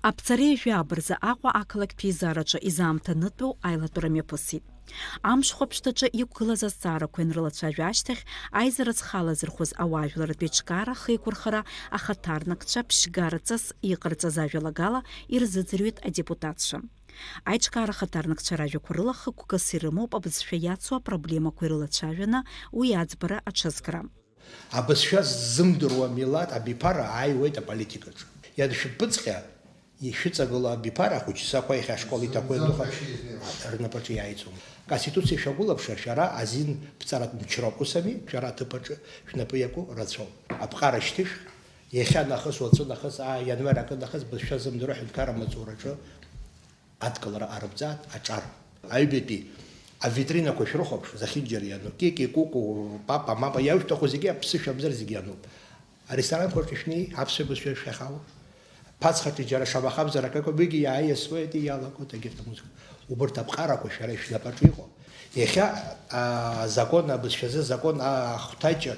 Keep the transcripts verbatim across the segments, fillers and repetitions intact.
Аԥҵареи жәаба рзы Аҟәа ақалақьтә еизараҿы изаамҭанытәу аилатәара мҩаԥысит. Амшхәаԥшҭаҿы иқәгылаз азҵаарақәа ианрылацәажәа ашьҭахь, аизара зхалазырхәыз ауаажәларратә еиҿкаара ахеиқәырхара ахаҭарнакцәа ԥшьгараҵас иҟарҵаз ажәалагала ирзыӡырҩит адепутатцәа. Аиҿкаара ахаҭарнакцәа ражәақәа рыла хықәкыс ирымоуп абызшәа иацу апроблемақәа ирылацәажәаны уи аӡбара аҽазкра. Абызшәа ззымдыруа милаҭ абиԥара ааиуеит аполитикаҿы. Ианшәыԥыҵҟьа, ишәыҵагылоу абиԥара ахәыҷы сақәа иахьа ашкол иҭақәа иануха рнапаҿы иааиҵом. Конституциа шәагәылаԥша, шәара азин ԥҵаратә мчроуп, ус ами, шәара аҭыԥаҿы шәнапы иаку рацәоуп. Аԥҟара шьҭышәх, иахьа нахыс, уаҵәы нахыс, аа, ианвар акы нахыс, бызшәа ззымдыруа аҳәынҭқарра амаҵураҿы адкылара арыбҵааит аҿар. Аҩбатәи авитринақәа шәрыхәаԥш, зехьынџьара иану, кики, куку, папа, мама, иаушәҭаху зегьы аԥсышәа мзар зегьы иануп. Аресторанқәа рҿы шәнеи, аԥсшәа бызшәа шәахьалоу. Ԥацхаҿы џьара шамахамзар акы акәым, уигьы иааиасуеит, иалагоит егьырҭ амузыка. Убырҭ аԥҟарақәа шәара ишәнапаҿы иҟоуп. Иахьа, а, азакон, абызшәазы азакон, а, ахәҭаҷ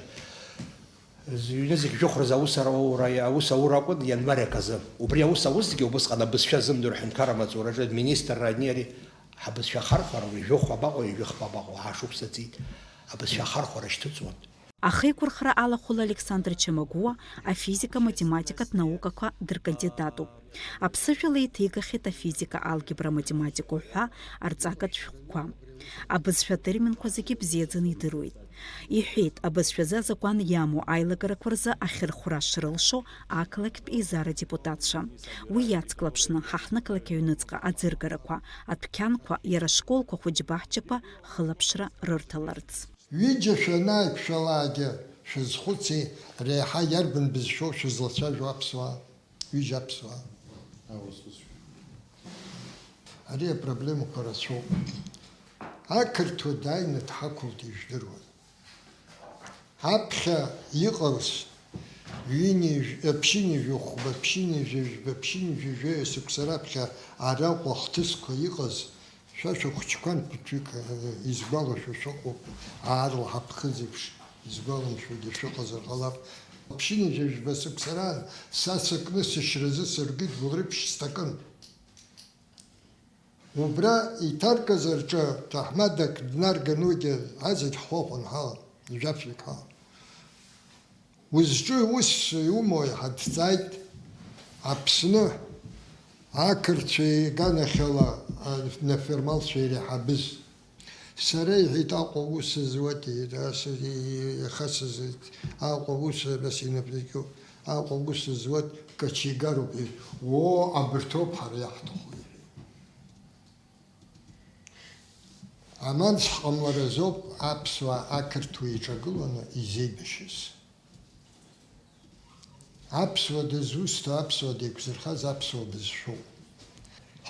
Зыҩны зегь жәохәра рзы аус аура, аус аура акәын ианвар аказы. Убри аус аусгьы убысҟан абызшәа зымдыруа аҳәынҭқарра амаҵураҿы администрра ани ари ҳабызшәа ахархәара уи жәохә абаҟоу, ҩажәихԥа абаҟоу, аа шықәса ҵит. Абызшәа ахархәара шьҭыҵуан. Ахеиқәырхара алахәыла Александр Чамагәуа афизика-математикатә наукақәа дыркандидатуп. Аԥсышәала еиҭеигахьеит афизика, алгебра, аматематика уҳәа арҵагатә шәҟәқәа. Абызшәа атерминқәа зегьы бзиаӡаны идыруеит. Иҳәеит, абызшәазы азакәан иамоу аилагарақәа рзы ахьырхәра шрылшо ақалақьтә еизара адепутатцәа. Уи иацклаԥшны, ҳаҳҭнықалақь аҩныҵҟа аӡыргарақәа, адәқьанқәа, иара ашколқәа хәыҷ-баҳчақәа хылаԥшра рырҭаларц. Ҩыџьа шәанааиқәшәалаагьы шәазхәыци, реиҳа иарбан бызшәоу шәызлацәажәо аԥсуаа? Ҩыџьа аԥсуаа. Ари апроблемақәа рацәоуп. Ақырҭуа дааины дҳақәлт ижәдыруан. Аԥхьа иҟаз ҩынҩажә-, ԥшьынҩажәи хәба, ԥшьынҩажәи жәба, ԥшьынҩажәи жәаҩа шықәса раԥхьа араҟа ахҭысқәа иҟаз Шәа шәыхәыҷқәан ԥыҭҩык, э, изгәалашәо шәыҟоуп, аарлаҳа ԥхыӡ еиԥш, изгәаламшәогьы шәыҟазар ҟалап. Ԥшьынҩажәи жәба сықәсараан, са сыкны сышьразы сыргеит гәылрыԥшь сҭакын. Убра иҭаркыз рҿы ҭаҳмадак днарган, уигьы азегь ҳхәахәан ҳалан, жәафҩык ҳалан. Узҿу ус иумои? Ҳа дҵааит Аԥсны ақырҭцәа иганахьала анафермалцәа иреиҳабыз. Сара, иҳәеит, Аҟәа аус зуеит, иара с-, и-, иаха сызит, Аҟәа аус абас инапы зкуп, Аҟәа аус зуеит кочегароуп, иҳәеит. Оо, абырҭоуп ҳара иаҳҭаху, иҳәеит. Аманс ҳҟамларазоуп аԥсуаа ақырҭуа еиҿагыланы изеибашьыз. Аԥсуа дызусҭа, аԥсуа деиқәзырхаз аԥсуа бызшәоуп.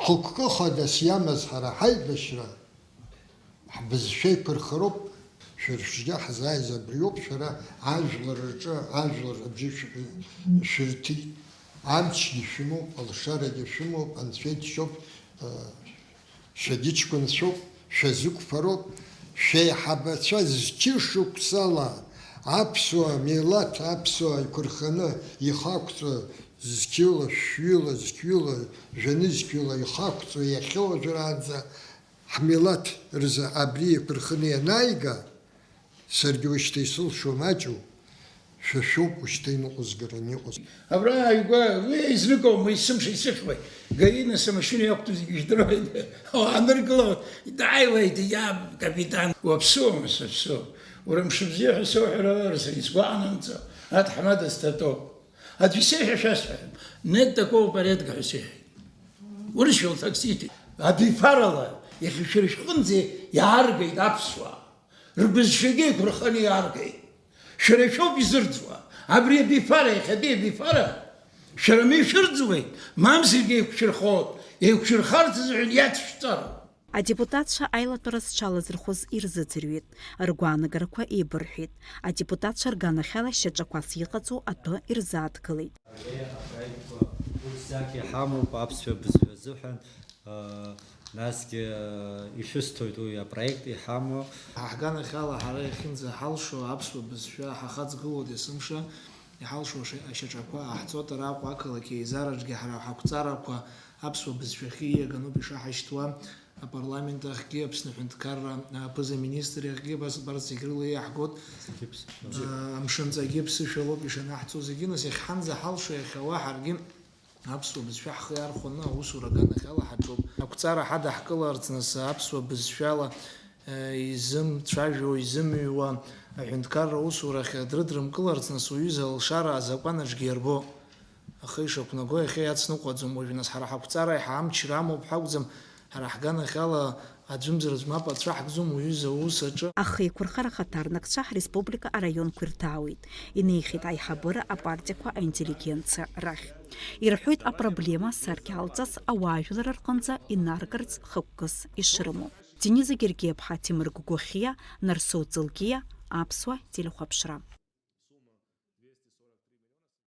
Хықәкы хадас иамаз ҳара ҳаибашьра, ҳбызшәа еиқәырхароуп, шәара шәџьа ҳзааиз абриоуп, шәара ажәлар рҿы ажәлар абжьы шә-, шәырҭеит, амчгьы шәымоуп, алшарагьы шәымоуп, анцәа иџьшьоуп, э, Шәагьы ҷкәынцәоуп, шәазықәԥароуп, шәеиҳабацәа зқьышықәсала аԥсуа милаҭ, аԥсуа иқәырханы ихақәҵо зқьыла, шәҩыла, зқьҩыла, жәанызқьҩыла ихақәҵо иахьа уажәраанӡа ҳмилаҭ рзы абри еиқәырханы ианааига, Саргьы уажәшьҭа исылшо маҷу, шәа шәоуп уажәшьҭа иныҟәызгараны иҟаз. Абра ааигәа, уи еизныкоума, есымша исыхьуеит. Гаинас амашьына иақәтәоу зегьы жәдыруеит. Уааныркылауеит, дааиуеит, иаб, капитан. Уаԥсуама, саԥсуоуп. Уара мшыбзиа ҳәа соуҳәар ала, сара исгәаанамҵо, аҭаҳмада сҭатәоуп. Аӡә исеиҳәа шәасҳәарым. Нет такого порядка ҳәа сеиҳәеит. Урысшәала таксист. Абиԥарала, иахьа шәара шәҟынӡа иааргеит аԥсуаа. Рбызшәагьы еиқәырханы иааргеит. Шәара шәоуп изырӡуа. Абри абиԥара, иахьатәи абиԥара, шәара ма ишәырӡуеит, мамзаргьы еиқәшәырхоит. Еиқәшәырхарц азыҳәан иацшәҵароуп. Адепутатцәа аилатәара зҽалазырхәыз ирзыӡырҩит, ргәаанагарақәа еибырҳәеит. Адепутатцәа рганахьала шьаҿақәас иҟаҵоу атәы ирзааҭгылеит. Ари апроектқәа усзаҵәык иҳамоуп аԥсшәа бызшәа азыҳәан, аа, насгьы, аа, ишәысҭоит уи апроект иҳамоу. Ҳганахьала ҳара иахьынӡаҳалшо аԥсуа бызшәа ҳахаҵгылоит есымша, Иҳалшо ашьаҿақәа ҟаҳҵоит араҟа ақалақь еизараҿгьы ҳара ҳақәҵарақәа аԥсуа бызшәахьы ииаганоуп ишаҳашьҭуа апарламент ахьгьы, Аԥсны аҳәынҭқарра аԥыза-министр иахьгьы, абас, абарҭ зегь рыла иаҳгоит. Зегьы ԥсышәала. Амшынҵагьы ԥсышәалоуп ишанаҳҵо зегьы, нас иахьҳанӡаҳалшо иахьауа ҳаргьы аԥсуа бызшәа ҳхы иархәаны аусура аганахьала ҳаҿуп. Ақәҵара ҳадаҳкыларц, нас аԥсуа бызшәала изымцәажәо, изымҩуа аҳәынҭқарра усурахь дрыдрымкыларц, нас уҩыза алшара азакәанаҿгьы иарбо. Аха ишақәнаго иахьа иацныҟәаӡом уажәы, нас ҳара ҳақәҵара еиҳа амчра амоуп ҳәа акәӡам, ҳара ҳганахьала аӡәымзар аӡә мап ацәаҳкӡом, уҩыза аус аҿы. Аха еиқәырхара хаҭарнакцәа ҳреспублика араионқәа ирҭаауеит, инеихьеит аиҳабыра апартиақәа аинтеллигенциа рахь. Ирҳәоит апроблема саркьалҵас ауаажәлар рҟынӡа инаргарц хықәкыс ишрымоу. Дениза Гергиаԥҳа, Ҭемыр Гәгәахиа, Нарсоу Ҵылкиа, Аԥсуа телехәаԥшра.